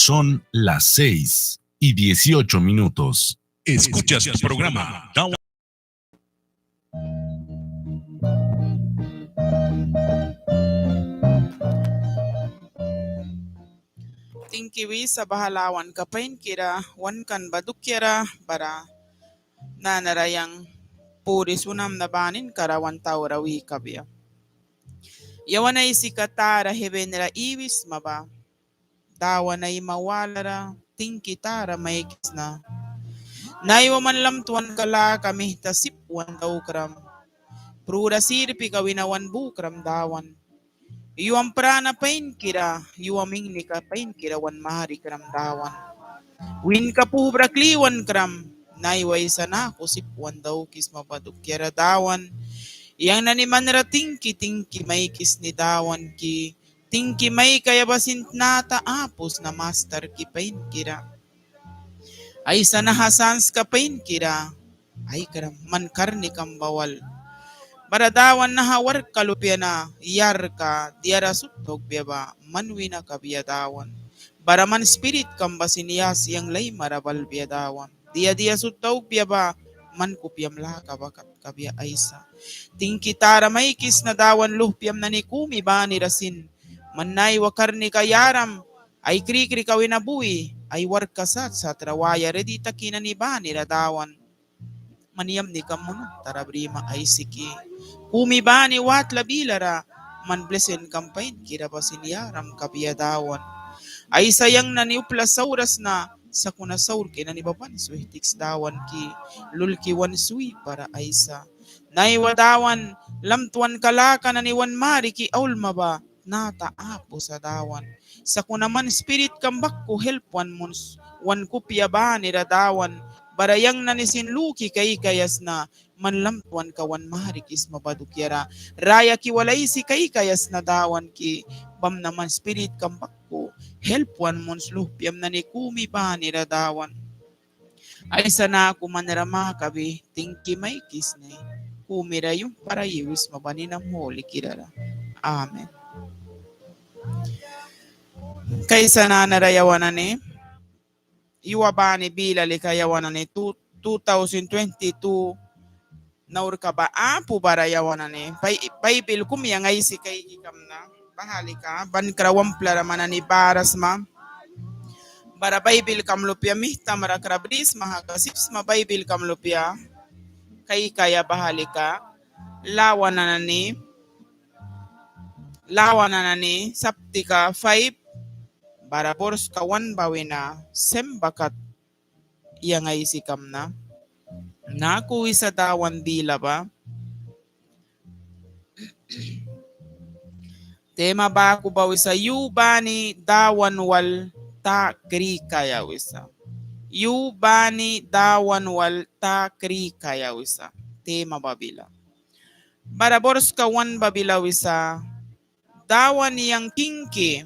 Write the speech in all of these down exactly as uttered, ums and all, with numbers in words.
Son las seis y dieciocho minutos. Escuchas tu programa Dawan. Tingki wisa baha lawanka painkira wankan ba dukiara bara nanara yang puri sunamna ba ninkara wan taura wi kabia. Yawan Aisika tara, hebenra iwisma ba, Dawan, aima walara tingki tara maikisna. Naiwa man latwanka laka mita sip wan daukram. Prura sirpika wina wan bukram Dawan. Yua prana painkira, yua ingnika painkira wan marikram Dawan. Winka puhbra kli wankram, naiwa Aisa naku sip wan daukisma ba dukiara Dawan. Yang nani manra tingki tingki maikisni Dawanki. Tingki maikaia ba sin tnata apu sna Mastarki painkira. Aisa naha sanska painkira aikram man karnikam ba wal. Bara Dawan naha warkka lupia na yarka diara sut daukbia ba man wina kabia Dawan. Bara man spiritkam ba sin yas yang laimara balbia Dawan. Dia dia sut daukbia ba man kupiam laka ba kat kabia Aisa. Tingki tara maikisna Dawan luhpiam nani kumi banira sin. Man naiwa karnika yaram ai krikrika wina bui ai warkka sat satra waia redi taki nani banira Dawan. Man yamnikam munuhtara brima Aisiki. Kumi bani watla bilara man blesinkam painkira ba sin yaram kabia Dawan. Aisa yang nani upla saura sna sakuna saurki nani ba ban swih tiks Dawanki. Lulki wan swipara Aisa. Naiwa Dawan latwanka laka nani wan mariki aulma ba tnata apu sa Dawan. Sakuna man spiritkam baku help wan muns wan kupia banira Dawan. Bara yang nani sin luki kaikaia sna man latwanka wan marikisma ba dukiara. Rayaki wal aisi kaikaia sna Dawanki. Bamna man spiritkam baku help wan muns luhpiam nani kumi banira Dawan. Aisa naku manra makabi tingki maikisni. Kumira yumhpara iwisma ba ninam hulikira ra. Amen. Kaisa nanara yawan nani yua bani bila lika yawan nani two, two thousand twenty-two naurka ba apu bara yawan nani Bai-, Baibil kum yang aisi kaiki kamna. Baha lika bankra wamplara man nani bara sma. Bara Baibilkam lupia mihtamra kra brisma, haka sip sma Baibilkam lupia kaikaia. Baha lika Lawana nani, Lawana nani saptika five bara borska wan ba wina sem ba kat yang aisi kamna. Naku wisa Dawan bila ba. Tema baku ba wisa, yu bani Dawan wal ta krikaia wisa. Yu bani Dawan wal ta krikaia wisa. Tema ba bila. Bara borska wan ba bila wisa, Dawan yang kingki,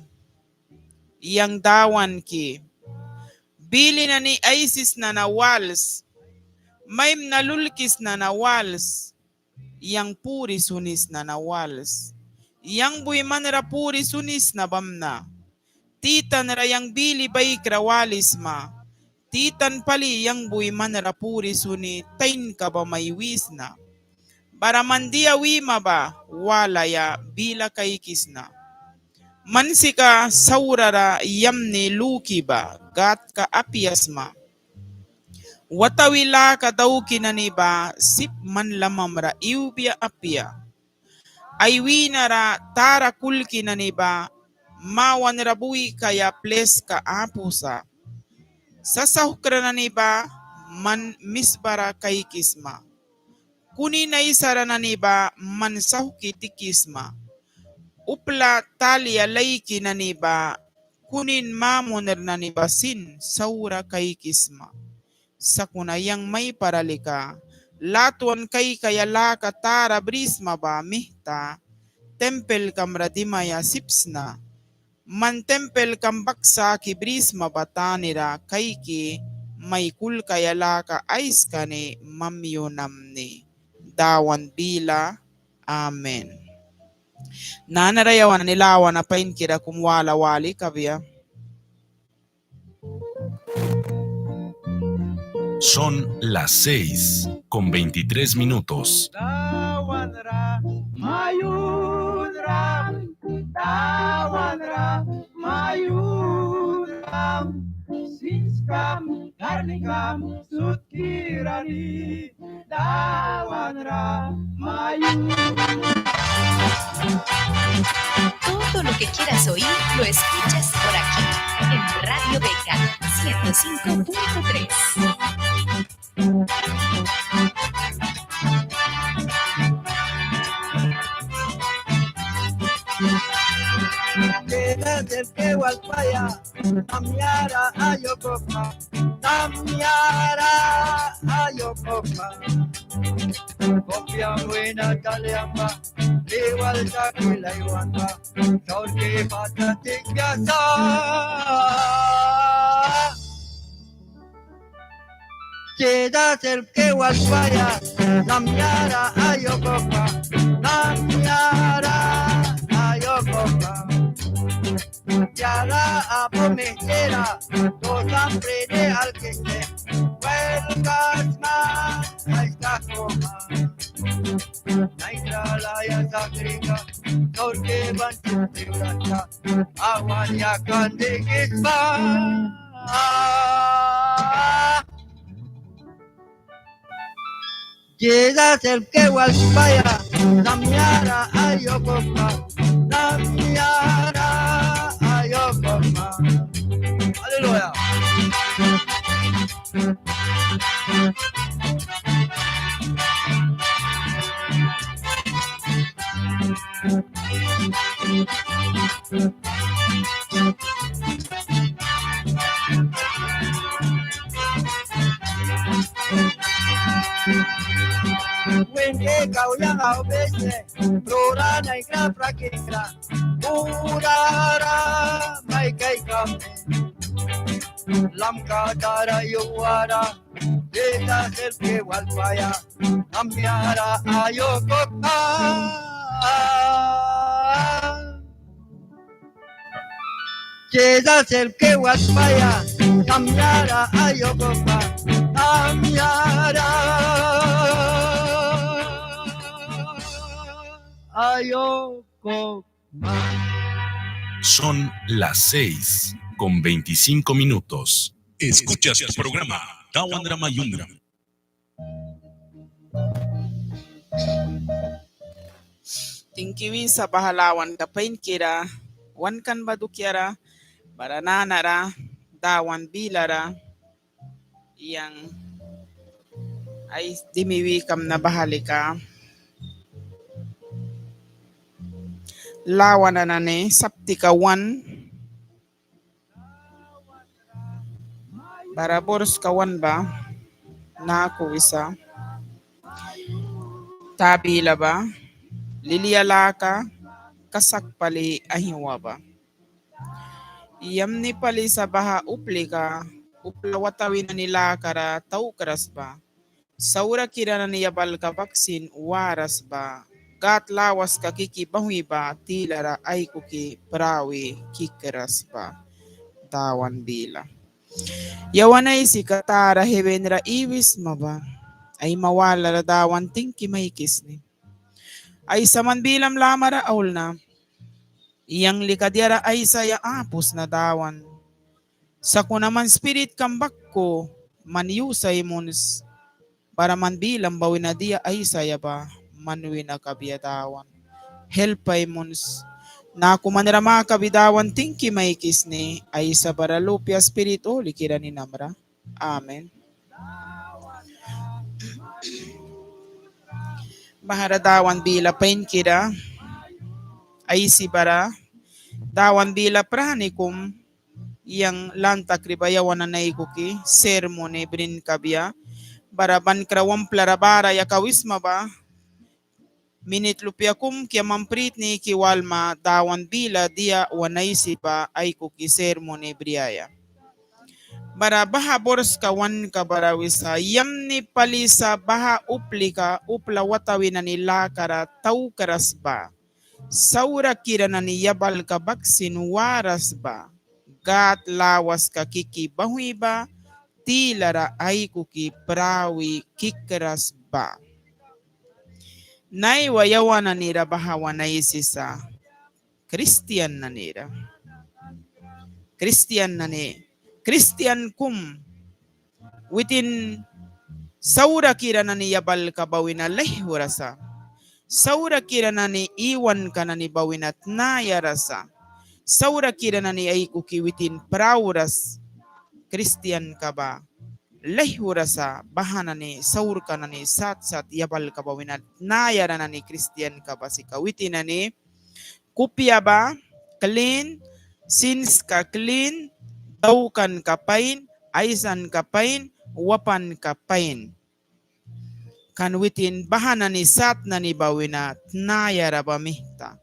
yang Dawanki. Bili nani aisisna na wals, maimna lulkisna na wals, yang puri sunisna na wals. Yang bui manra puri sunisna bamna titan ra yang bili baikra walisma. Titan pali yang bui manra puri suni tainka ba mai wisna. Bara man dia wima ba walaia bila kaikisna. Man sika saura ra yamni luki ba Gadka apia sma. Watawi laka dauki nani ba sip man lamamra iwbia apia. Ai wîna ra tara kulki nani ba mawanra bui kaia pliska apu sa. Sasauhkra nani ba man misbara kaikisma. Kunin aisara nani ba man sauhki tikisma. Upla talia laiki nani ba kunin mamunra nani ba sin saura kaikisma. Sakuna yang maipara lika latwan kaikaia laka tara brisma ba mita tempelkam ra dimaia sip sna. Man tempelkam bak saki brisma ba tanira kaiki mai kulkaia laka aiska ni mamyunamni. Dawan bila. Amen. Nanara yawan nani lawana painkira kum wala wali kabia. Son las seis con veintitrés minutos. Dawan ra mayunram, Dawan ra mayunram, sinskam karnikam sutkirani. Dawan ra mayunram. Todo lo que quieras oír lo escuchas por aquí, en Radio Beca ciento cinco punto tres. Namiara ayo kokma, namiara ayo kokma. Kopia wina taliamba, liwal takilai wamba, saurki pata tikbiasa. Keda selke walpaya, namiara ayo kokma, namiara ayo kokma. Yala apo mehkera, dos hambre de alkiste, huelgas man, aista koma. Naitra laya sakrika, saurke ban tiurata, awan yakan dikisma. Keda selke walpaya, namiara ayo kokma, namiara ayo kokma. Aleluya. Wingke kau yang au bese, rura naikra prakikra, urara maikai kam, lamka tara yuara, keda selke walpaya, namiara ayo kokma. Keda selke walpaya, namiara ayo kokma, namiara ayo kokma. Son las seis con veinticinco minutos. Escuchas tu programa Dawan ra Mayunram. Tingki wisa baha lawanka painkira wankan ba dukiara, bara nanara Dawan bilara yang ai dimi wi kamna baha lika Lawana nani saptika wan bara borska wan ba naku wisa: Ta bila ba lilia laka kasak pali aihwa ba. Yamni pali sa baha uplika upla watawi nani lakara taukras ba. Saurakira nani yabalka bak sin waras ba. Gâd lawaska kiki banghwi ba tilara aikuki prawi kikras ba. Dawan bila. Yawan Aisika tara heben ra iwisma ba, aima walara Dawan tingki maikisni. Aisa, man bilam lamara aulna. Yang lika diara aisaia apu sna Dawan. Sakuna man spiritkam bak ku man yus ai muns, bara man bilam ba wina dia aisaia ba man wina kabia Dawan. Help ai muns. Naku man ra makabi Dawan tingki maikisni, Aisa bara Lupia Spirit Hulikira ninam ra. Amen. Bahara Dawan bila painkira aisi bara Dawan bila prani kum yang lan takri ba yawan nani aikuki sermoni brin kabia. Bara bankra wamplara bara yakawisma ba minit lupia kum kia man pritni ki walma Dawan bila dia wan aisi ba aikuki sermoni briaia. Bara baha borska wanka bara wisa: Yamni pali sa baha uplika upla watawi nani lakara taukras ba. Saurakira nani yabalka bak sin waras ba. Gâd lawaska kiki banghwi ba tilara aikuki prawi kikras ba. Naiwa yawan nanira baha wan aisisa kristian nanira. Kristian nani, kristian kum witin saurakira nani yabalka ba wina laihwra sa. Saurakira nani iwanka nani ba wina tnayara sa. Saurakira nani aikuki witin prauras kristianka ba laihwra sa. Baha nani saurka nani sat sat yabalka ba wina tnayara nani kristianka ba sika witin nani kupia ba klin, sinska klin, daukanka pain, aisanka pain, wapanka pain. Kan witin baha nani sat nani ba wina tnayara ba mihta.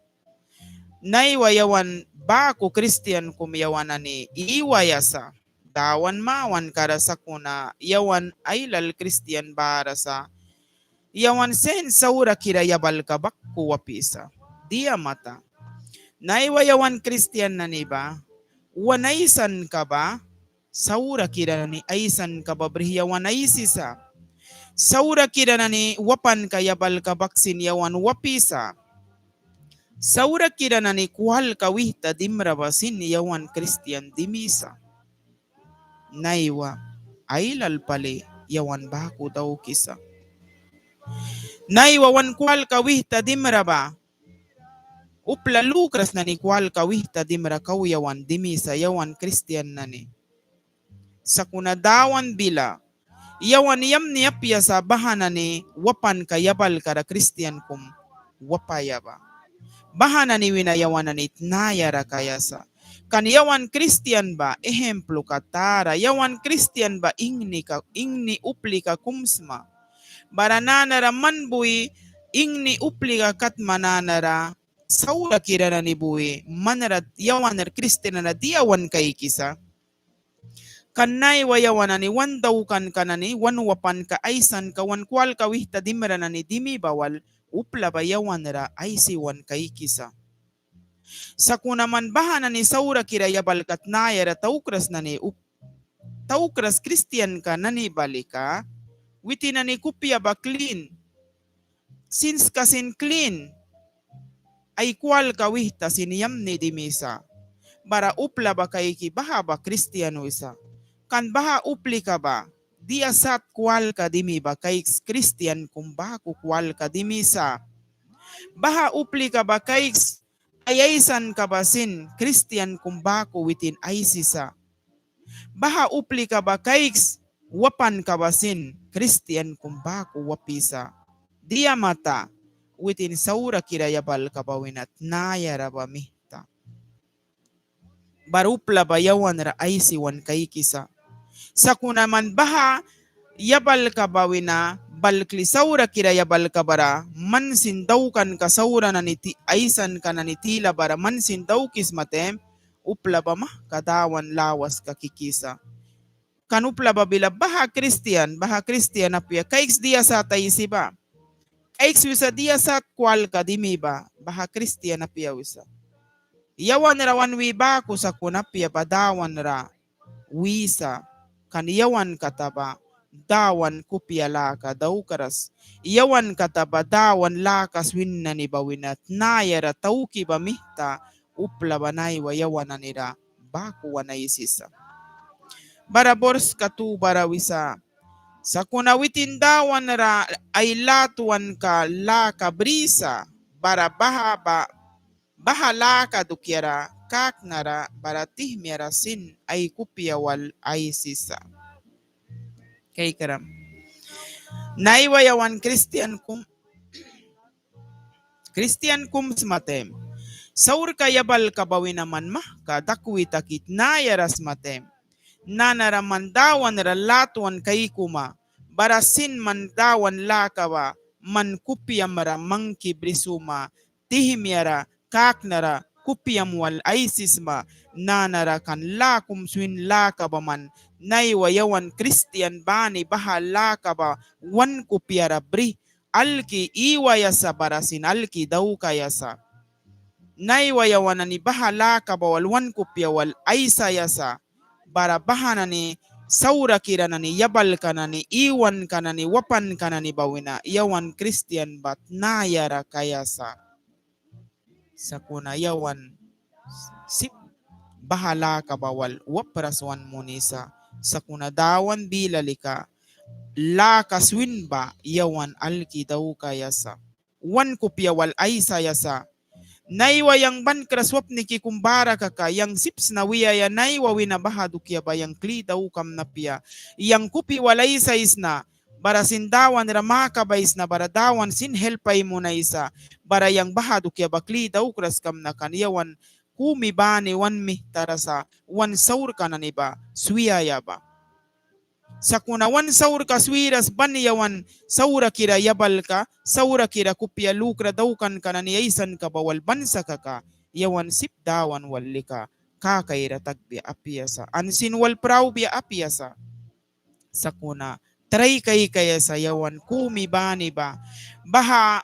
Naiwa yawan baku kristian kum yawan nani iwaia sa. Dawan mawankara sakuna yawan ailal kristian bara sa. Yawan sin saurakira yabalka baku wapisa. Dia mata. Naiwa yawan kristian nani ba wan aisanka ba saurakira nani aisanka ba brih yawan aisisa. Saurakira nani wapanka yabalka bak sin yawan wapisa. Saurakira nani kwalka wihta dimra ba sin yawan kristian dimisa. Naiwa ailal pali yawan baku daukisa. Naiwa wan kwalka wihta dimra ba upla lukras nani kwalka wihta dimra kau yawan dimisa yawan kristian nani. Sakuna Dawan bila yawan yamni apia sa baha nani wapanka yabalkara kristian kum wapaia ba. Baha nani wina yawan nani tnayara kaia sa. Kan yawan kristian ba ehempluka tara, yawan kristian ba ingnika, ingni uplika kum sma. Bara nanara man bui ingni uplika kat ma nanara saurakira nani bui manra yawan ra kristian nani dia wan kaikisa. Kan naiwa yawan nani wan daukanka nani, wan wapanka, aisanka, wan kwalka wihta dimra nani dimi ba wal upla ba yawan ra aisi wan kaikisa. Sakuna man baha nani saurakira yabalka tnayara taukras nani up-, taukras kristianka nani ba lika, witin nani kupia ba klin, sinska sin klin, ai kwalka wihta sin yamni dimisa. Bara upla ba kaiki baha ba kristian wisa. Kan baha uplika ba dia sat kwalka dimi ba kaiks kristian kum baku kwalka dimisa. Baha uplika ba kaiks ai aisanka ba sin kristian kum baku witin aisisa. Baha uplika ba kaiks wapanka ba sin kristian kum baku wapisa. Dia mata, witin saurakira yabalka ba wina tnayara ba mihta. Bara upla ba yawan ra aisi wan kaikisa. Sakuna man baha yabalka ba wina bal kli saurakira yabalka bara man sin daukanka saura nani ti-, aisanka nani tila bara man sin daukisma taim, upla ba mahka Dawan lawaska kikisa. Kan upla ba bila baha kristian, baha kristian apia, kaiks dia sat aisi ba. Kaiks wisa dia sat kwalka dimi ba, baha kristian apia wisa. Yawan ra wan wi baku sakuna apia ba Dawan ra wisa. Kan yawan kata ba Dawan kupia laka daukras. Yawan kata ba Dawan laka swin nani ba wina tnayara tauki ba mihta, upla ba naiwa yawan nani ra baku wan aisisa. Bara borska tu bara wisa, sakuna witin Dawan ra ai latwanka laka brisa, bara baha ba, baha laka dukiara kaknara bara tihmiara sin ai kupia wal aisisa. Kaikram. Naiwa yawan kristian kum kristian kum sma taim, saurka yabalka ba wina man mahka dakwi taki tnayara sma taim, nanara man Dawan ra latwan kaikuma, bara sin man Dawan laka ba man kupiam ra mangki brisuma, tihmiara, kaknara, kupiam wal aisisma, nanara kan la kum swin laka ba man naiwa yawan kristian bani baha laka ba wan kupiara brih alki iwaia sa bara sin alki daukaia sa. Naiwa yawan nani baha laka ba wal wan kupia wal aisaia sa, bara baha nani saurakira nani, yabalka nani, iwanka nani, wapanka nani ba wina yawan kristian ba tnayara kaia sa. Sakuna yawan sip baha laka ba wal wapras wan munisa. Sakuna Dawan bila lika laka swin ba yawan alki daukaia sa. Wan kupia wal aisaia sa. Naiwa yang bankras swapniki kum bara kaka, yang sip sna wiaia naiwa wina baha dukia ba yang kli daukamna apia. Yang kupi wal aisaisna, bara sin Dawan ra makabaisna, bara Dawan sin help ai munaisa, bara yang baha dukia ba kli daukras kamna kan yawan kumi bani wan mihtara sa, wan saurka nani ba swiaia ba. Sakuna wan saurka swiras ban yawan saurakira yabalka, saurakira kupia lukra daukanka nani aisanka ba wal ban sa kaka, yawan sip Dawan wal lika kakaira takbia apia sa, an sin wal praubia apia sa. Sakuna trai kaikaia sa yawan kumi bani ba baha,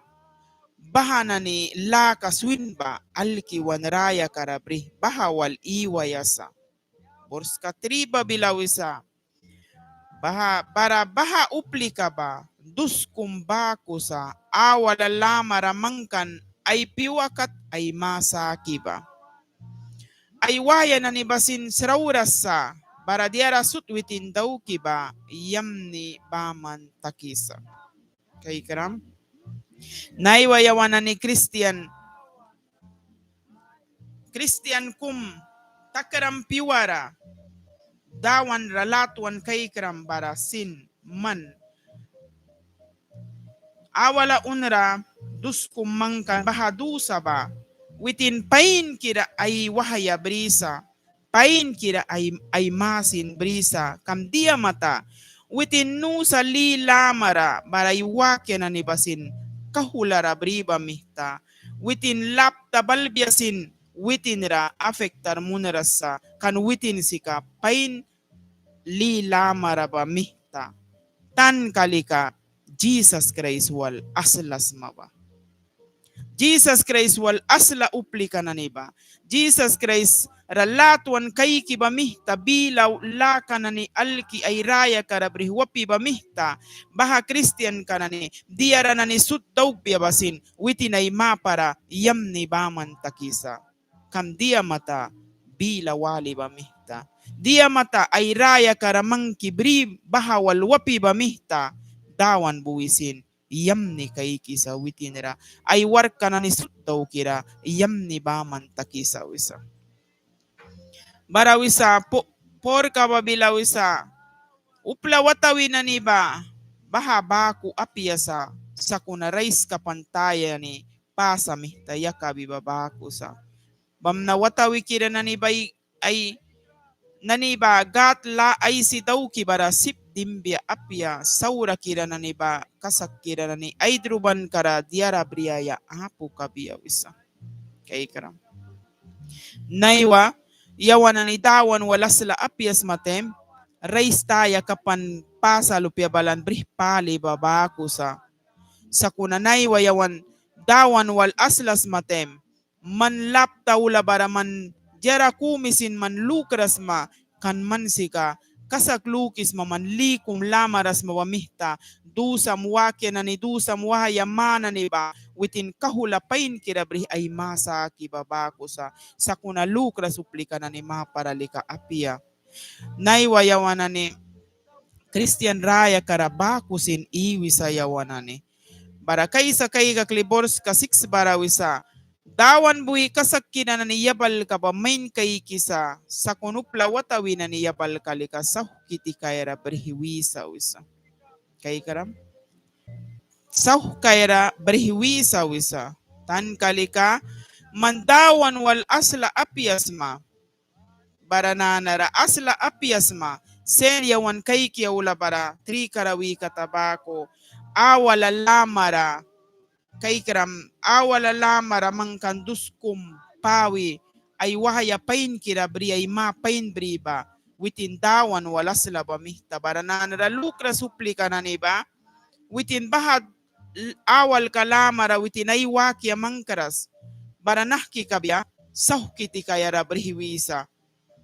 baha nani laka swin ba alki wan rayaka ra brih baha wal iwaia sa. Burska tri ba bila wisa: Baha, bara baha uplika ba dus kum baku sa, awala lamara mangkan ai pyua kat ai ma saki ba. Ai wahya nani ba sin srauras sa, bara diara sut witin dauki ba yamni baman takisa. Kaikram? Naiwa yawan nani kristian, kristian kum takram pyuara Dawan ra latwan kaikram bara sin man awala unra dus kum mangkan baha dusa ba witin painkira ai wahya brisa, painkira ai, ai masin brisa. Kam dia mata? Witin nusa li lamara bara ai wakia nani ba sin kauhla ra bri ba mihta. Witin lapta balbia sin witin ra afektar munras sa, kan witin sika pain li lamara ba mihta. Tanka lika Jisas Kraist wal asla sma ba. Jisas Kraist wal asla uplika nani ba. Jisas Kraist ra latwan kaiki ba mihta, bila laka nani alki ai rayaka ra brih wapi ba mihta. Baha kristianka nani diara nani sut daukbia ba sin witin ai mapara yamni baman takisa. Kam dia mata? Bila wali ba mihta. Dia mata? Ai rayaka ra mangki bri baha wal wapi ba mihta. Dawan bui sin yamni kaikisa witin ra, ai warkka nani sut daukira yamni baman takisa wisa. Bara wisa po-, porka ba bila wisa: Upla watawi nani ba baha baku apia sa, sakuna rais kapan taya ni pasa mihta yakabi ba baku sa. Bamna watawikira nani ba ai, ai nani ba Gâd la aisi dauki bara sip dimbia apia, saurakira nani ba kasakkira nani aidrubanka ra diara briaia apu kabia wisa. Kaikram? Naiwa yawan nani Dawan wal asla apia sma taim, rais taya kapan pasa lupia balan brih pali ba baku sa. Sakuna naiwa yawan Dawan wal asla sma taim, man lapta aula bara man diara kumi sin man lukras sma, kan man sika kasak lukisma man li kum lamara sma ba mihta. Dusam wakia nani, dusam wahya ma nani ba witin kauhla painkira brih ai ma saki ba baku sa. Sakuna lukras uplika nani mapara lika apia. Naiwa yawan nani kristian rayaka ra baku sin iwisa yawan nani. Bara kaisa kaikaia kli borska siks bara wisa: Dawan bui kasakkira nani yabalka ba main kaikisa, sakuna upla watawi nani yabalka lika sauhki tikaia ra brih wisa wisa. Kaikram? Sauhkaia ra brih wisa wisa. Tanka lika man Dawan wal asla apia sma, bara nanara asla apia sma, sin yawan kaiki aula bara trikara wi kata baku: Awala lamara, kaikram, awala lamara mangkan dus kum pawi ai wahya painkira bri, ai ma pain bri ba witin Dawan wal asla ba mihta. Bara nanara lukras uplika nani ba witin baha awalka lamara witin ai wakia mangkras bara nahki kabia, sauhki tikaia ra brih wisa.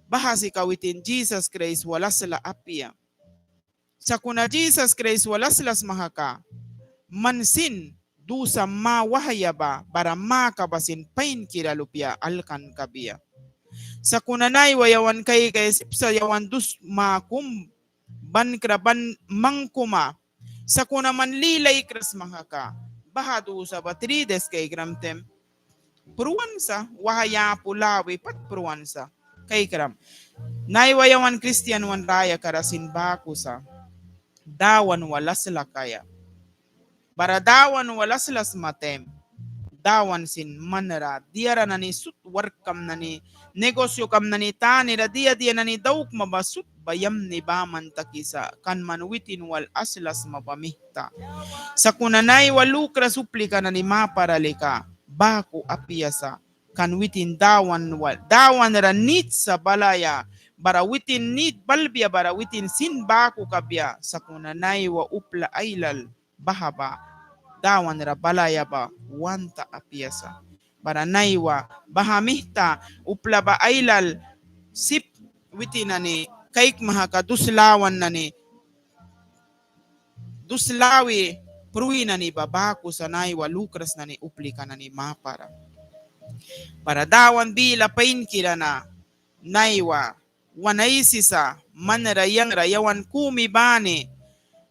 baha sika witin Jisas Kraist wal asla apia. Sakuna Jisas Kraist wal asla sma kaka, man sin dusa ma wahya ba, bara maka ba sin painkira lupia alkan kabia. Sakuna naiwa yawan kaikaia sip sa yawan dus ma kum, bankra ban mangkuma. Sakuna man li laikras sma kaka, baha dusa ba tri des kaikram taim pruan sa, wahya apu lawi pat pruan sa. Kaikram. Naiwa yawan kristian wan rayakara sin baku sa Dawan wal asla kaia. Bara Dawan wal asla sma taim, Dawan sin manra diara nani sut warkkam nani, negociokam nani tanira dia dia nani daukma ba sut ba yamni baman takisa, kan man witin wal asla sma ba mihta. Sakuna naiwa lukras uplika nani mapara lika baku apia sa, kan witin Dawan wal, Dawan ra nit sa balaia, bara witin nit balbia, bara witin sin baku kabia. Sakuna naiwa upla ailal baha ba Dawan ra balaia ba want apia sa. Bara naiwa baha mihta upla ba ailal sip witin nani kaikma kaka dus lawan nani, dus lawi prui nani ba baku sa naiwa lukras nani uplika nani mapara. Bara Dawan bila painkira na naiwa wan aisisa, manra yangra yawan kumi bani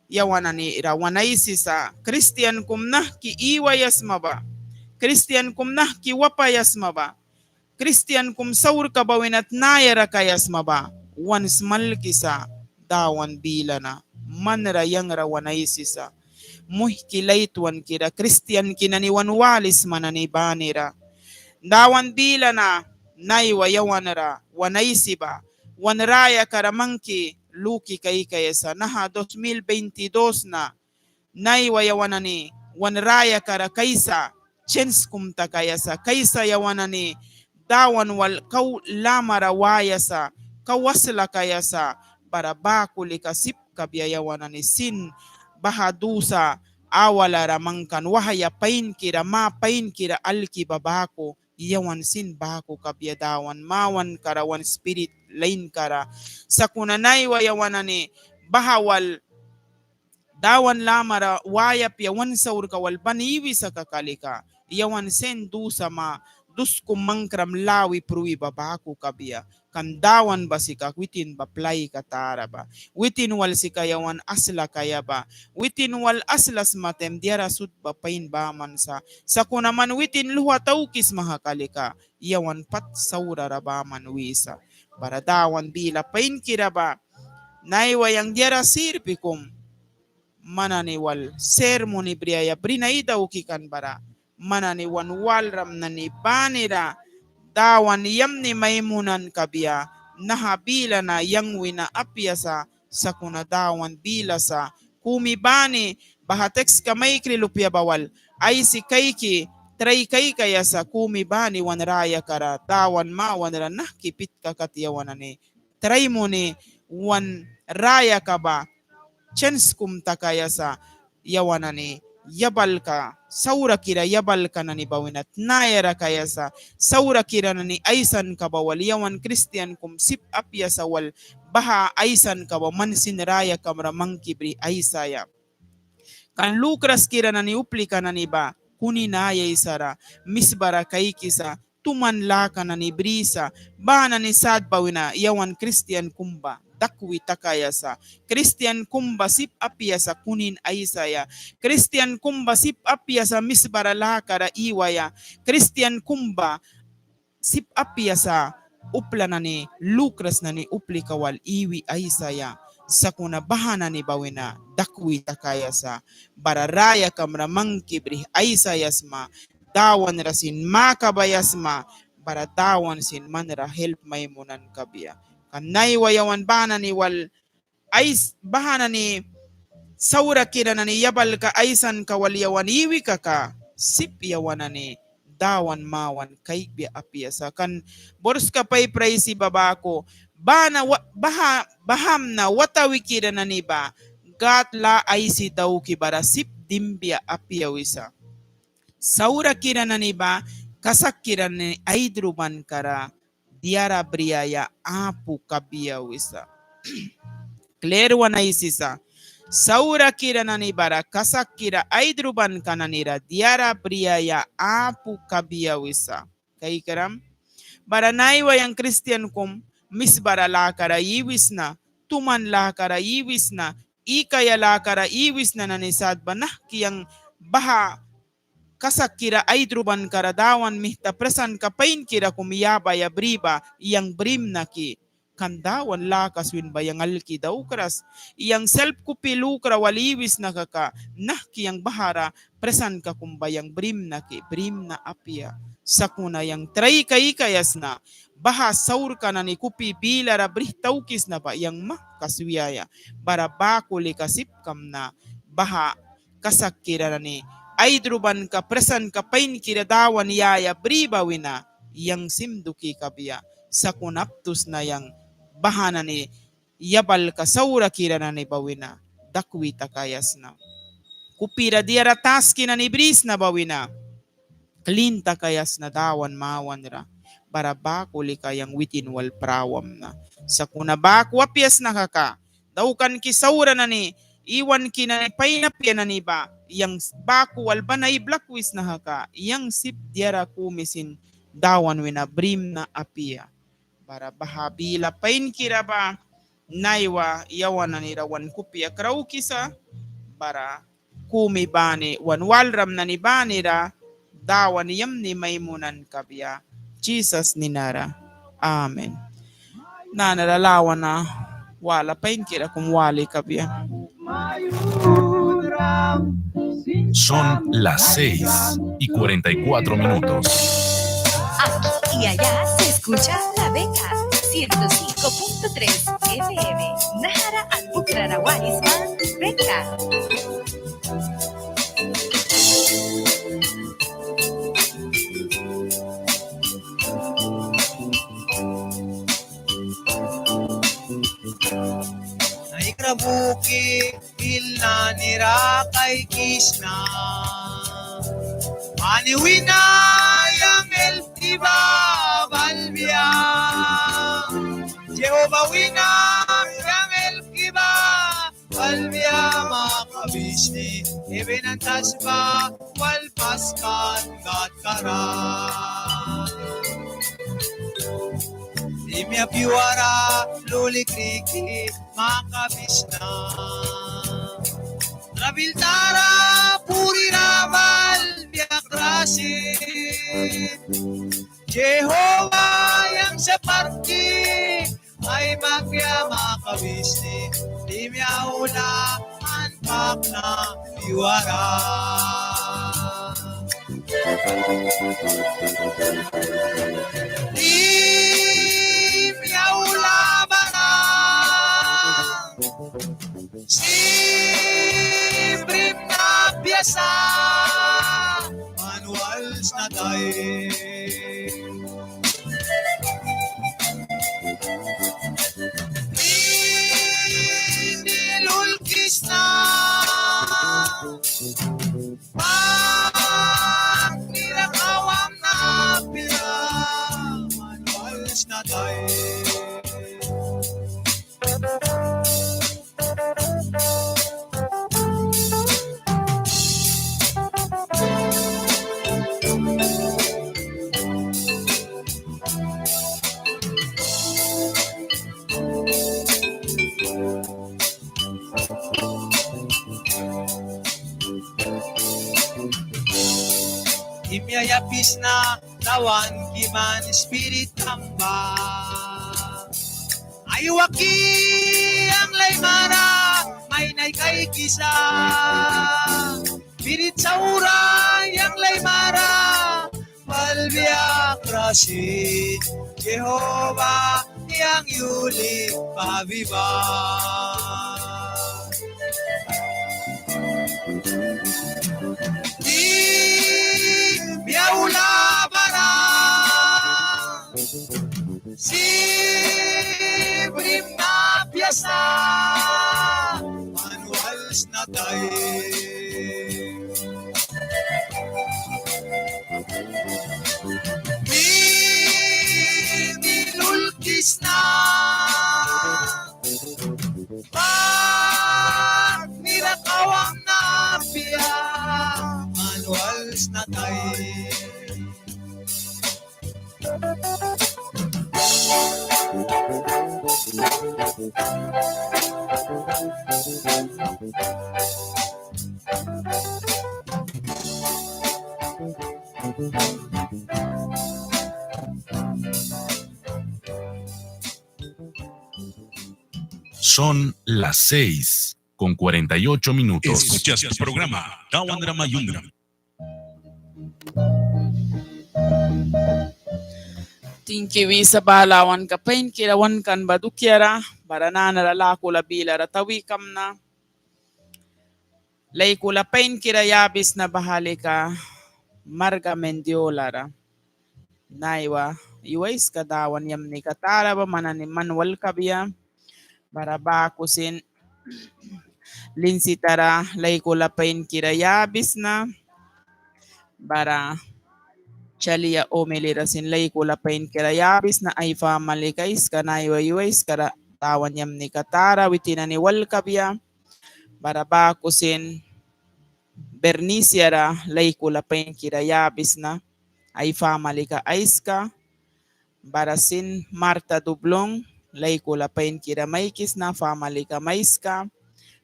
yawan nani ra wan aisisa, kristian kum nahki iwaia sma ba, kristian kum nahki wapaia sma ba, kristian kum saurka ba wina tnayara kaia sma ba, wan smalkisa Dawan bila na, manra yangra wan aisisa. Muihki laitwankira, kristianki nani wan walisma nani banira, Dawan bila na naiwa yawan ra wan aisi ba, wan rayakara mangki luki kaikaia sa. Naha dos mil veintidós na naiwa yawan nani wan rayakara kaisa chens kum takaia sa, kaisa yawan nani Dawan wal kau lamara waia sa, kau asla kaia sa, bara baku lika sip kabia yawan nani sin baha dusa awalara mangkan wahya painkira, ma painkira alki ba baku yawan sin baku kabia Dawan mawankara wan spirit lainkara. Sakuna naiwa yawan nani baha wal Dawan lamara waia apia wan saurka wal ban iwisa kaka lika, yawan sin dusa ma dus kum mangkram lawi prui ba baku kabia. Kan Dawan ba sika witin ba plaika tara ba, witin wal sika yawan asla kaia ba, witin wal asla sma taim diara sut ba pain baman sa. Sakuna man witin luha taukisma kaka lika yawan pat saurara baman wisa. Bara Dawan bila painkira ba naiwa yang diara sirpi kum man nani wal sermoni briaia brin ai dauki kan bara man nani wan walram nani banira Dawan yamni mai munan kabia. Naha bila na yang wina apia sa, sakuna Dawan bila sa. Kumi bani baha tekska maikri lupia ba wal aisi kaiki trai kaikaia sa, kumi bani wan rayakara Dawan mawanra nahki pitka kat yawan nani trai muni wan rayaka ba chens kum takaia sa, yawan nani yabalka, saurakira yabalka nani ba wina tnayara kaia sa, saurakira nani aisanka ba wal yawan kristian kum sip apia sa wal baha aisanka ba man sin rayakamra mangki bri aisaia. Kan lukraskira nani uplika nani ba kunin ai aisara, misbara kaikisa, tuman laka nani brisa, baha nani sat ba wina yawan kristian kum ba dakwi takaia sa. Kristian kum ba sip apia sa kunin aisaia. Kristian kum ba sip apia sa misbara lakara iwaia. Kristian kum ba sip apia sa upla nani lukras nani uplika wal iwi aisaia. Sakuna baha nani ba wina dakwi takaia sa. Bara rayakamra mangki brih aisaia sma. Dawanra sin makabaia sma, bara Dawan sin manra help mai munan kabia. Kan naiwa yawan baha nani wal ais, baha nani saurakira nani yabalka aisanka wal yawan iwi kaka, sip yawan nani Dawan mawan kaikbia apia sa. Kan borska paipra aisi ba baku, baha na wa-, baha, bahamna watawikira nani ba Gâd lâ aisi dauki bara sip dimbia apia wisa. Saurakira nani ba kasakkira nani aidrubankara diara briaia apu kabia wisa. Klir wan aisisa, saurakira nani bara kasakkira aidrubanka nani ra diara briaia apu kabia wisa. Kaikram, bara naiwa yang kristian kum misbara lakara iwisna, tuman lakara iwisna, ikaia lakara iwisna nani sat ba nahki yang baha kasakkira aidrubanka ra Dawan mita prisantka painkira kum yabaia bri ba yang brimna ki. Kan Dawan laka swin ba yang alki daukras. Yang selp kupi lukra wal iwisna kaka nahki yang bahara prisantka kum ba yang brimna ki, brimna apia. Sakuna yang trai kaikaia sna baha saurka nani kupi bilara brih taukisna ba yang mahka swiaia. Bara baku lika sip kamna baha kasakkira nani aidrubanka prisantka painkira Dawan yaia bri ba wina yang sim duki kabia. Sakuna aptusna yang baha nani yabalka saurakira nani ba wina dakwi takaia sna. Kupira diara taski nani brisna ba wina klin takaia sna Dawan mawanra. Bara baku lika yang witin wal prawamna. Sakuna baku apia sna kaka daukanki saura nani, iwanki nani pain apia nani ba yang baku wal ban ai blakwisna kaka yang sip diara kumi sin Dawan wina brimna apia. Bara baha bila painkira ba naiwa yawan nani ra wan kupia kraukisa, bara kumi bani wan walram nani banira Dawan yamni mai munan kabia. Jisas ninara. Amen. Nanara lawana wala painkira kum wali kabia. Son las seis y cuarenta y cuatro minutos. Aquí y allá se escucha La Beca, ciento cinco punto tres F M. Nahara an Pukrara Warisma, Beca. Naikra buki bil nani ra kaikisna. Ani wina yang help ki ba balbia. Jehova wina yang help ki ba balbia, makabisni heven an tasba wal paskan Gadkara. Simia pyuara luli kriki makabisna. Trabil tara purira balbia krasi. Jehova yang separti ai bakya makabisni, simia aula an pakna pyuara. Simia aula bara si brimna apia sa, man wal sna tai. Ini lulkisna bak nira kawamna apia, man wal sna tai. Simia yapisna tawan ki man spirit tamba. Aiwaki yang laimara mai nai kaikisa. Spirit saura yang laimara balbia krasi. Jehova yang yuli babi ba. Simia aula bara si brimna apia sa, man wal sna tai. Ini Son las seis con cuarenta y ocho minutos. Escuchas tu programa Dawan ra Mayunram. Tingki wisa baha lawanka painkira wankan ba dukiara, bara nanara lakula bilara tawi kamna. Laikula painkira yabisna baha lika Marga Mendiola ra. Naiwa yu aiska Dawan yamnika tara ba man nani man wal kabia. Bara baku sin Linsita ra laikula painkira yabisna. Bara Chalia Omeli ra sin laikula painkira yabisna, ai famalika aiska. Naiwa yu aiskara Dawan yamnika tara, witin nani wal kabia. Bara baku sin Bernicia ra laikula painkira yabisna, ai famalika aiska. Bara sin Marta Dublon laikula painkira maikisna, famalika maiska.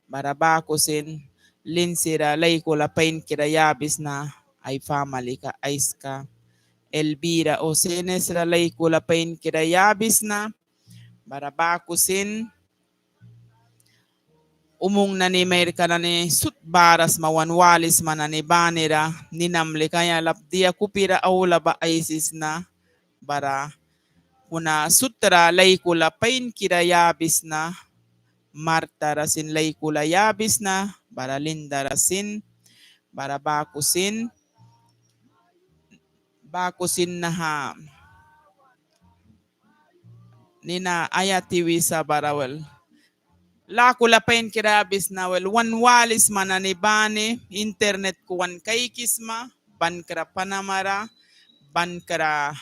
Bara baku sin Linsi ra laikula painkira yabisna, ai famalika aiska. Elvira Ocenes ra laikula painkira yabisna. Bara baku sin umung nani mairka nani sut bara sma wan walisma nani banira, ninam lika ya lap dia kupira aula ba aisisna. Bara kuna sut ra laikula painkira yabisna, Marta ra sin laikula yabisna, bara Linda ra sin, bara baku sin, baku sin naha nina Ayati wisa bara wel. Lakula painkira yabisna wel, wan walisma nani bani, internet ku wan kaikisma, bankra Panamara, bankra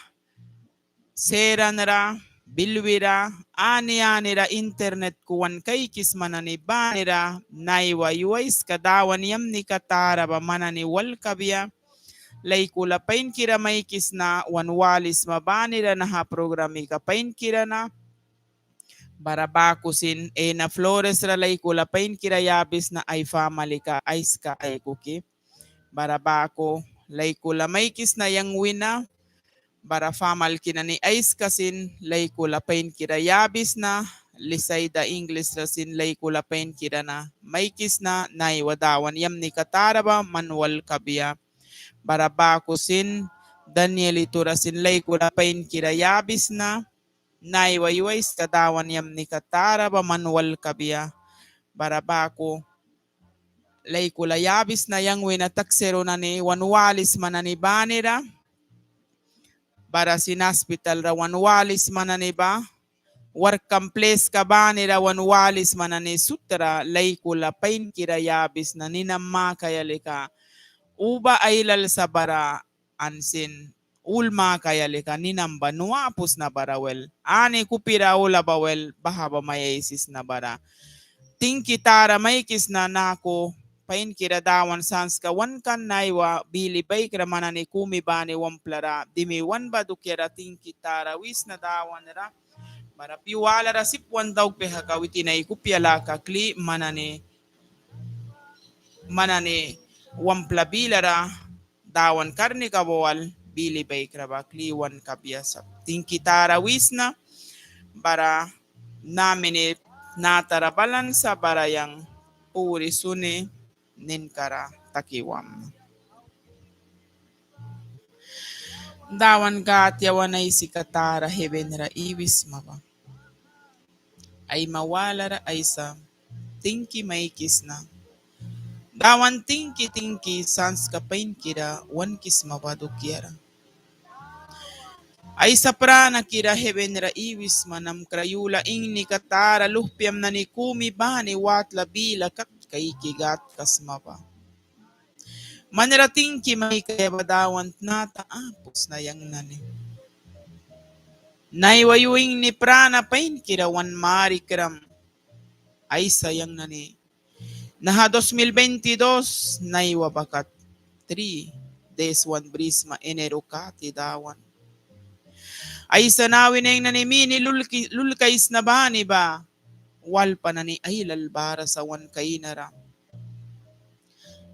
Seranra, Bilwira, ani anira internet ku wan kaikisma nani banira, naiwa yu aiska Dawan yamnika tara ba man nani wal kabia. Laikula painkira maikisna wan walisma banira naha programika painkira na. Bara baku sin Ena Flores ra laikula painkira yabisna, ai famalika aiska aikuki. Bara baku laikula maikisna yang wina. Bara famalki nani aiska sin laikula painkira yabisna. Lisaida Inglis ra sin laikula painkira na maikisna, naiwa Dawan yamnika tara ba man wal kabia. Bara baku sin Danielito ra sin laikula painkira yabisna. Naiwa yu aiska Dawan yamnika tara ba man wal kabia. Bara baku laikula yabisna yang wina taksero nani wan walisma nani banira. Bara sin aspital ra wan walisma nani ba, warkkam pliska banira wan walisma nani sut ra laikula painkira yabisna, ninam makaia lika uba ailal sa bara an sin ul makaia lika ninam ba nu apu sna bara wel, ani kupira aula ba wel, baha ba mai aisisna bara. Tingki tara maikisna naku painkira Dawan sanska wankan. Naiwa bili baikra man nani kumi bani wamplara dimi wan ba dukiara tingki tara wisna Dawan ra. Bara pyu walara sip wan daukbia kaka witin ai kupia laka kli man nani, man nani wampla bilara Dawan karnika ba wal bili baikra ba kli wan kabia sa. Tingki tara wisna bara namini natara balan sa bara yang puri suni ninkara taki wamna. Dawan Gâd yawan Aisika tara heben ra iwisma ba. Aima walara Aisa tingki maikisna. Dawan tingki tingki sanska painkira wankisma ba dukiara. Aisa pranakira heben ra iwisma, namkra yula ingnika tara luhpiam nani kumi bani watla bila kat kaiki Gâdka sma ba. Manra tingki maikaia ba Dawan tnata apu sna yang nani. Naiwa yu ingni prana painkira wan marikram Aisa yang nani. Naha dos mil veintidós naiwa ba kat tri Des wan brisma enero kati Dawan. Aisa, nawi na yang nani mini lulki, lulkaisna bani ba, walpa nani ailal bara sa wan kainara.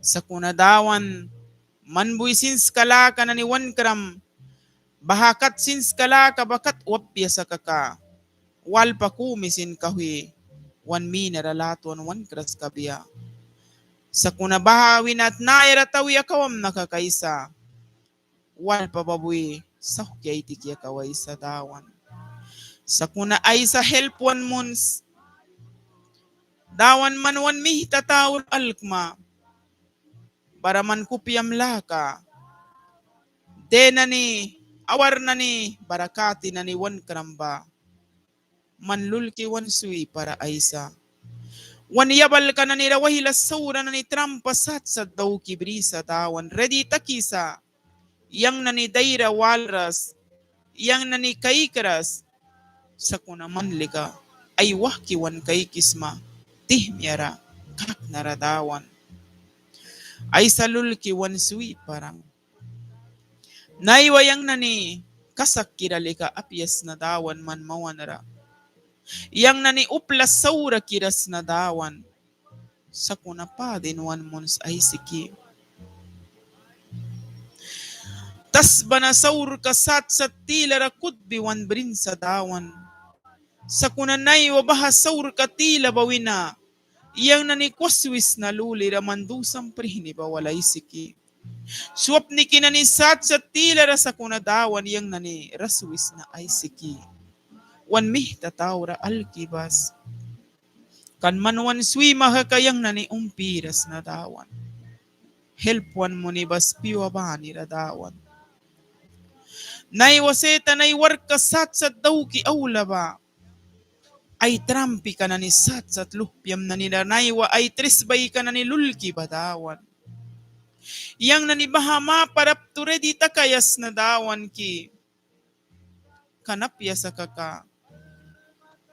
Sakuna Dawan, man bui sinska laka nani wankram, baha kat sinska laka ba kat wapia sa kaka, walpa kumi sin kauhwi wan minara latwan wankras kabia. Sakuna baha wina tnayara tawi akawamna kaka Aisa, walpa ba bui sauhki aitiki akawaisa Dawan. Sakuna Aisa, help wan muns. Dawan, man wan mihta taura alkma, bara man kupiam laka, de nani, awar nani, bara kati nani wankram ba, man lulki wan swipara Aisa. Wan yabalka nanira waihla saura nani trampa sat sat dauki brisa Dawan, redi takisa. Yang nani daira walras, yang nani kaikras, sakuna man lika ai wahki wan kaikisma tihmiara kaknara Dawan. Aisa, lulki wan swipara. Naiwa yang nani kasakkira lika apia sna Dawan man mawanra. Yang nani upla saurakira sna Dawan. Sakuna padin wan muns Aisiki. Tasba na saurka sat sat tilara kutbi wan brin sa Dawan. Sakuna naiwa baha saurka tila ba wina yang nani kwaswisna lulira man dusam prihni ba wal Aisiki. Swapniki nani sat sat tilara sakuna Dawan yang nani ra swisna Aisiki. Wan mihta taura alki bas. Kan man wan swima kaka yang nani umpiras na Dawan. Help wan muni bas pyua banira Dawan. Naiwa Setan ai warkka sat sat dauki aula ba. Ai trampika nani sat sat luhpiam nanira naiwa ai trisbaika nani lulki ba Dawan. Yang nani baha mapara aptu redi takaia sna Dawanki. Kan apia sa kaka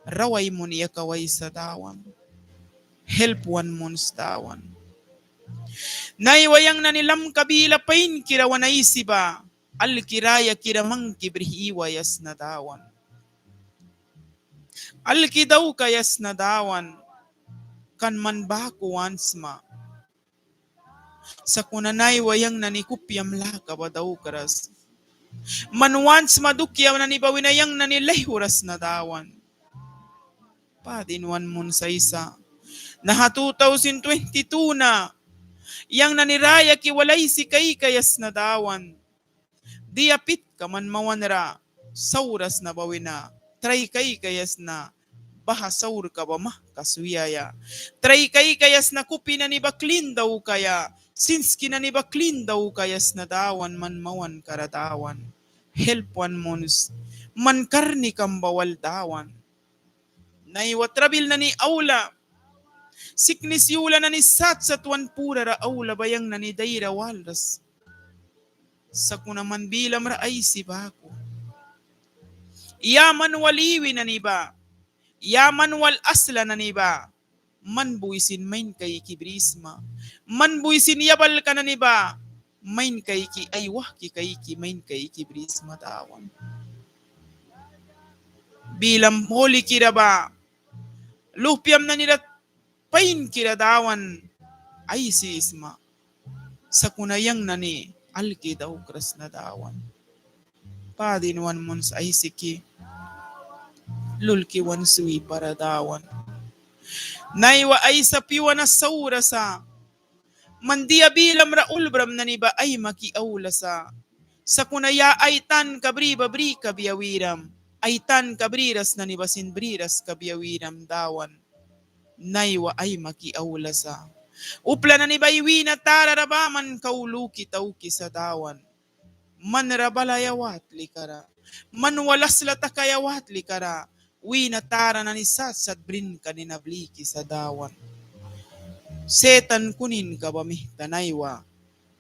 rawai muni akawaisa Dawan. Help wan muns Dawan. Naiwa yang nani lamka bila painkira wan aisi ba. Alki rayakira mangki brih iwaia sna Dawan. Alki daukaia sna Dawan. Kan man baku want sma. Sakuna naiwa yang nani kupiam laka ba daukras. Man want sma dukia nani ba wina yang nani laihwras na Dawan. Padin wan muns Aisa. Naha two thousand twenty-two na yang nani rayaki wal aisi kaikaia sna Dawan. Dia pitka man mawanra sauras na ba wina trai kaikaia sna. Baha saurka ba mahka swiaia. Trai kaikaia sna kupi nani ba klin daukaia. Sinski nani ba klin daukaia sna Dawan man mawankara Dawan. Help wan muns. Man karnikam ba wal Dawan. Naiwa trabil nani aula. Siknis yula nani sat sat wan purara aula ba yang nani daira walras. Sakuna man bilamra aisi baku. Ya man wal iwi nani ba. Ya man wal asla nani ba. Man buisin main kaiki brisma. Man buisin yabalka nani ba. Main kaiki ai wahki kaiki main kaiki brisma Dawan. Bilam holikira ba. Luhpiam nanira painkira Dawan aisisma. Sakuna yang nani alki daukras na Dawan. Padin wan muns Aisiki. Lulki wan swipara Dawan. Naiwa Aisa pyua na saura sa. Man dia bilamra ulbram nani ba aimaki aula sa. Sakuna ya ai tanka bri ba bri kabia wiram. Ai tanka briras nani ba sin briras kabia wiram Dawan. Naiwa aimaki aula sa. Upla nani ba ai wina tarara baman kau luki tauki sa Dawan. Manra balaia watlikara. Man wal asla takaia watlikara. Wina tara nani sat sat brinka nina bliki sa Dawan. Setan kuninka ba mihta naiwa.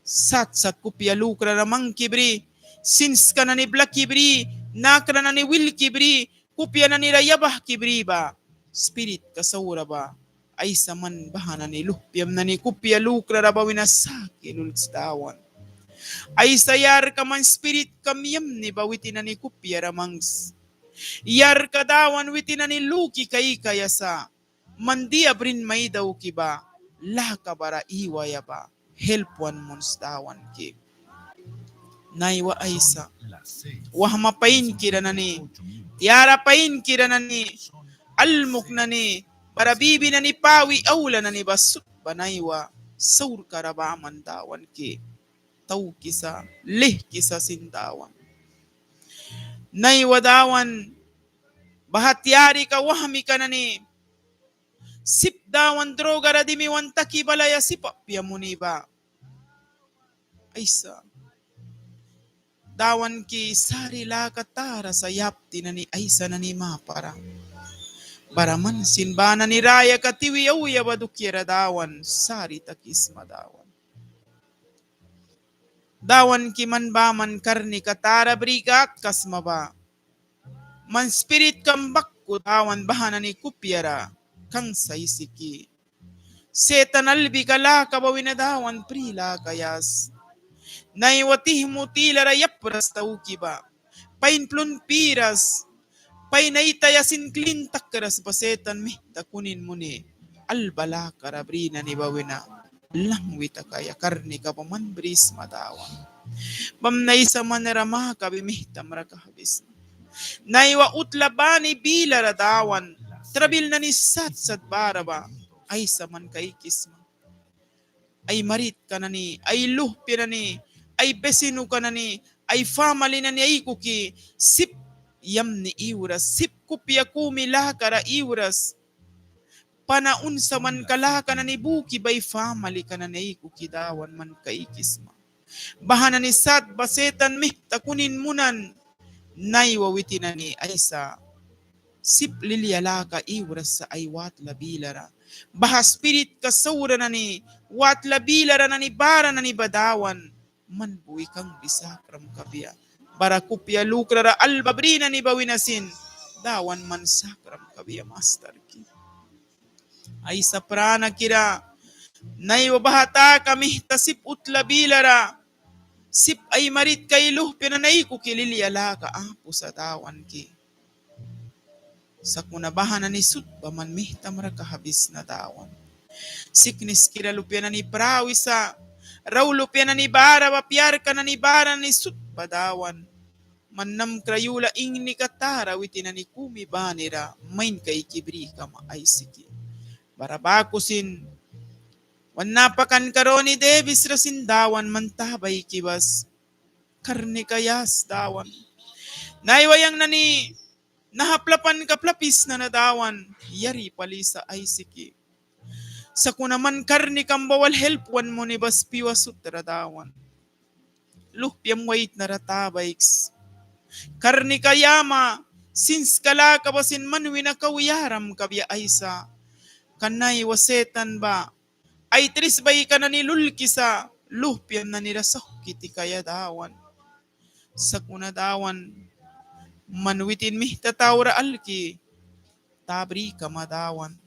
Sat sat kupia lukrara mangki bri. Sinska nani blaki bri. Nakra nani wilki bri. Kupia nanira yabahki bri ba. Spiritka saura ba. Aisa man baha nani luhpiam nani kupia lukrara ba wina saki lulks Dawan. Aisa, yarka man spiritkam yamni ba witin nani kupiara mangks. Yarka Dawan witin nani luki kaikaia sa. Man dia brin mai dauki ba laka bara iwaia ba help wan muns Dawanki. Naiwa Aisa, wahma painkira nani, tiara painkira nani, almuk nani, bara bibi nani pawi aula nani ba sut ba naiwa saurkara baman Dawanki. Taukisa, lihkisa sin Dawan. Naiwa Dawan, baha tiarika wahmika nani sip Dawan drogara dimi wan taki balaia sip apia muni ba. Aisa, Dawanki sari laka tara sa yapti nani Aisa nani mapara. Bara man sin ba nani rayaka tiwi auya ba dukiara Dawan sari takisma Dawan. Dawanki, man baman karnika tara bri kat kasma ba. Man spiritkam baku Dawan baha nani kupiara kangsa Aisiki. Setan albika laka ba wina Dawan pri laka yas. Naiwa tihmu tilara yapras tauki ba. Pain plun piras, pain aitaya sin klin takras ba Setan mihta kunin muni alba lakara bri nani ba wina langwi takaia karnika ba man brisma Dawan. Bamna Aisa, manra makabi mihtamra kahbisna. Naiwa utla bani bilara Dawan, trabil nani sat sat bara ba Aisa man kaikisma. Ai maritka nani, ai luhpia nani, ai besinuka nani, ai famali nani aikuki sip yamni iwras, sip kupia kumi lakara iwras. Pana unsamanka laka nani buki ba ai famalika nani aikuki Dawan man kaikisma. Baha nani sat ba Setan mihta kunin munan. Naiwa witin nani Aisa, sip lilia laka iwras sa ai watla bilara. Baha spiritka saura nani watla bilara nani bara nani ba Dawan man bui kangbi sakram kabia. Bara kupia lukrara alba bri nani ba wina sin Dawan man sakram kabia Mastarki. Aisa, pranakira, naiwa baha taka mihta sip utla bilara, sip ai maritka ai luhpia nani aikuki lilia laka apu sa Dawanki. Sakuna baha nani sut ba man mihtamra kahbisna Dawan. Sikniskira lupia nani prawisa, rau lupia nani bara ba, piarka nani bara nani sut ba Dawan. Man namkra yula ingnika tara witin nani kumi banira main kaiki bri kama Aisiki. Bara baku sin wan napakanka roni debisra sin Dawan man ta baiki bas. Karnika yas Dawan. Naiwa yang nani naha plapanka plapisna na Dawan, yari pali sa Aisiki. Sakuna man karnikam ba wal help wan muni bas piua sutra Dawan. Luhpiam waitnara ta baiks. Karnika yama, sinska laka ba sin man wina kau yaram kabia Aisa. Kan naiwa Setan ba ai tris baika nani lulkisa luhpiam nanira sauhki tikaia Dawan. Sakuna Dawan, man witin mihta taura alki ta bri kama Dawan.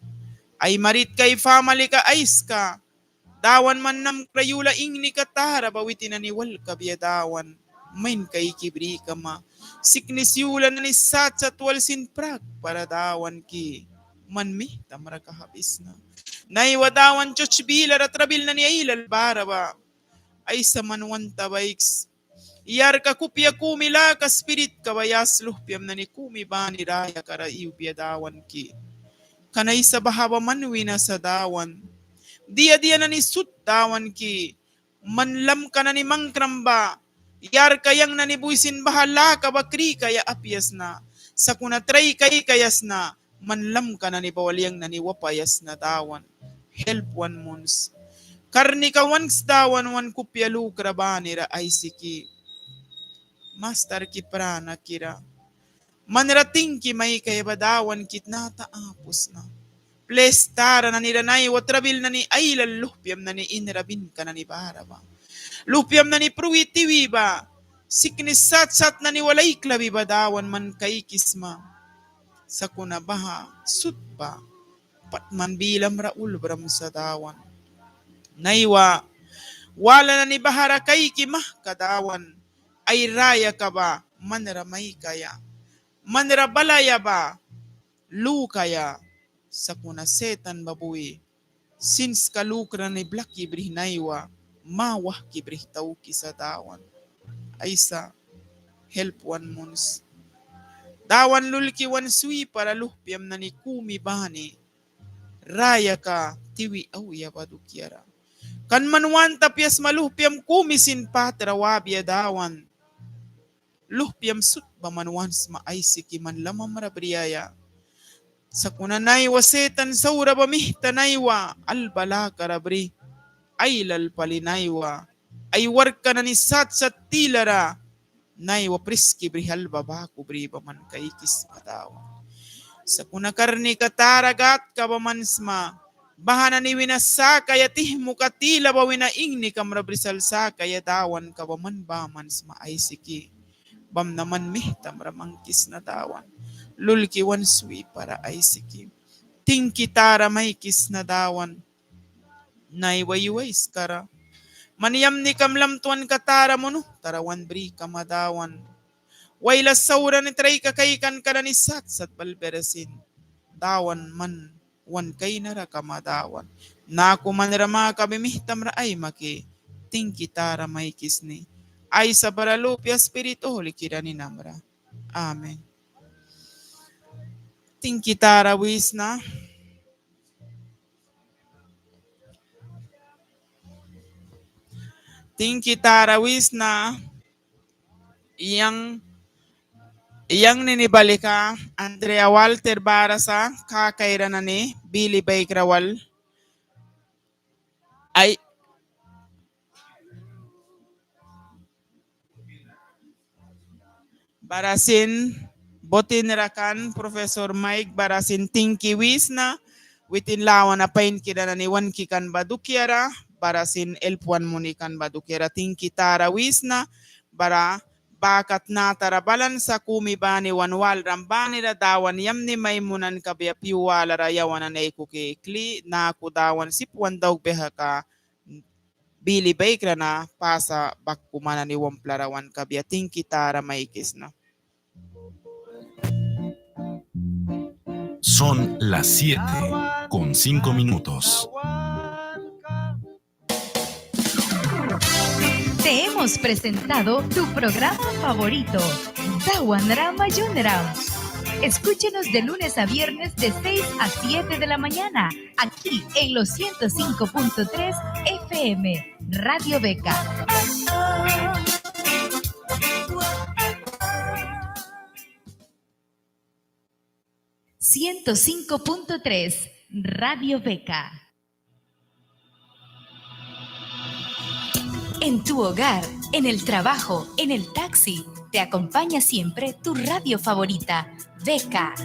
Ai maritka, ai famalika aiska Dawan, man namkra yula ingnika tara ba witin nani wal kabia Dawan. Main kaiki bri kama. Siknis yula nani sat sat wal sin prakpara Dawanki. Man mihtamra kahbisna. Naiwa Dawan, serts bilara trabil nani ailal bara ba Aisa, man wan ta baiks. Yarka kupia kumi laka spiritka ba yas luhpiam nani kumi bani rayakara iwbia Dawanki. Kan Aisa, baha ba man wina sa Dawan. Dia dia nani sut Dawanki, man lamka nani mangkram ba yarka yang nani bui sin baha laka ba krikaia apia sna. Sakuna trai kaikaia sna. Man lamka nani ba wal yang nani wapaia sna Dawan. Help wan muns. Karnika wanks Dawan, wan kupia lukra banira Aisiki. Mastarki, pranakira. Manra tingki maikaia ba Dawanki tnata apu sna. Plis tara nanira naiwa trabil nani ailal luhpiam nani inra binka nani bara ba. Luhpiam nani prui tiwi ba. Siknis sat sat nani wal aiklabi ba Dawan, man kaikisma. Sakuna baha sut ba pat man bilamra ulbram sa Dawan. Naiwa Wala nani bahara kaiki mahka Dawan, ai rayaka ba manra maikaia, manra balaia ba lukaia. Sakuna Setan ba bui sinska lukra nani blaki brih naiwa, ma wahki brih taukisa Dawan. Aisa, help wan muns. Dawan, lulki wan swipara luhpiam nani kumi bani rayaka tiwi auya ba dukiara. Kan man want apia sma luhpiam kumi sin patra wabia Dawan. Luhpiam sut ba man want sma aisiki, man lamamra briaia. Sakuna naiwa Setan saura ba mihta naiwa alba lakara bri, ailal pali naiwa ai warkka nani sat sat tilara naiwa priski brih alba baku bri ba man kaikisma Dawan. Sakuna karnika tara Gâdka ba man sma, baha nani wina sakaia tihmuka tila ba wina ingnikamra brisal sakaia Dawanka ba man baman sma aisiki. Bamna man mihtamra mangkisna Dawan. Lulki wan swipara aisiki. Tingki tara maikisna Dawan. Naiwa yu aiskara man yamnikam latwanka tara munuhtara wan bri kama Dawan. Waila saura ni traika kaikanka nani sat sat balbia ra sin Dawan man wan kainara kama Dawan. Naku manra makabi mihtamra aimaki. Tingki tara maikisni. Aisa, bara, Lupia, Spirit Hulikira ninamra. Amen. Tingki tara wisna. Tingki tara wisna. Yang, yang nini balika Andrea Walter bara sa, kakaira nani Bili baikra wal. Ai. Bara sin botin ra kan Profesor Mike, bara sin tingki wisna, witin lawana painkira nani wanki kan ba dukiara, bara sin help wan muni kan ba dukiara tingki tara wisna, bara bakat natara balan sa kumi bani wan walram banira Dawan yamni mai munan kabia pyu walara yawan nani aikuki kli. Naku Dawan sip wan daukbia kaka Bili baikra na pasa bak kum nani wamplara wan kabia. Tingki tara maikisna. Son las siete con cinco minutos. Te hemos presentado tu programa favorito, Dawan ra Mayunram. Escúchenos de lunes a viernes de seis a siete de la mañana, aquí en los ciento cinco punto tres F M, Radio Beca. Ciento cinco punto tres, Radio Beca. En tu hogar, en el trabajo, en el taxi, te acompaña siempre tu radio favorita, Beca.